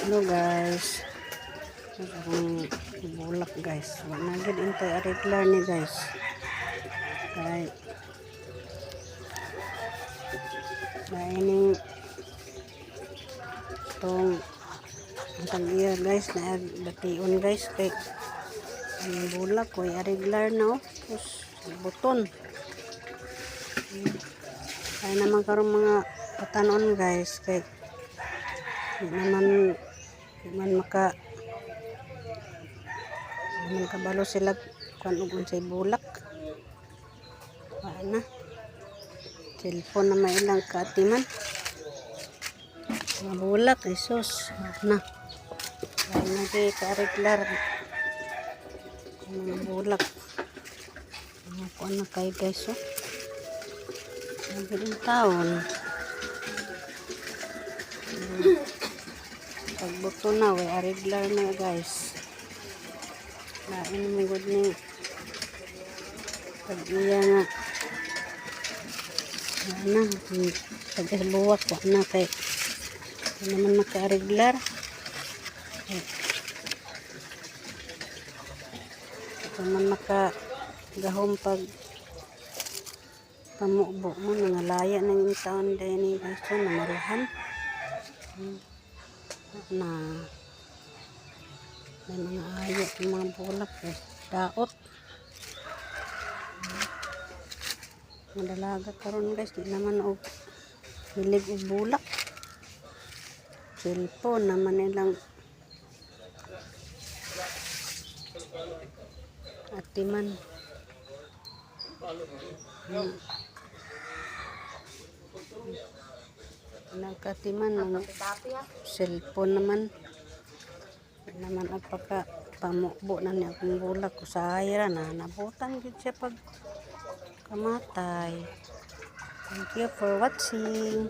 Hello guys. Akong bulak, guys. Wa na gid intay ariglar ni, guys. Kay ning tong ang tag-iya, guys, na bation, guys, kay ang bulak ko ariglar na, oh. Tapos buton. Kaya naman karon mga batanon, guys, kay di man kabalo sila kuan og unsay bulak. Wa na. Cellphone na may ilang kaatiman. Mga bulak, Jesus. Wa na. Wa na kay kaariglar. Ang mga bulak. Mga kuan na kay, guys, oh. Mabiling taon. Pagbuto na, way ariglar na, guys. Lain mo gud ni pag iya nga. Wala na, pag buwak, wa na kay di naman makaariglar. Eh, di pa man makagahom pag pamubo mo, nangalaya na yung taon din ni, guys, so, namaruhan. Na may mga ayo yung mga bulak eh. Daot. Madalaga karon, guys, di naman og hilig og bulak. Cellphone naman nilang atiman. Nagkatiman mga cellphone naman. Di naman ang pagka pamubo na niya akong bulak usahay ra na nabutan gyud siya pag kamatay. Thank you for watching.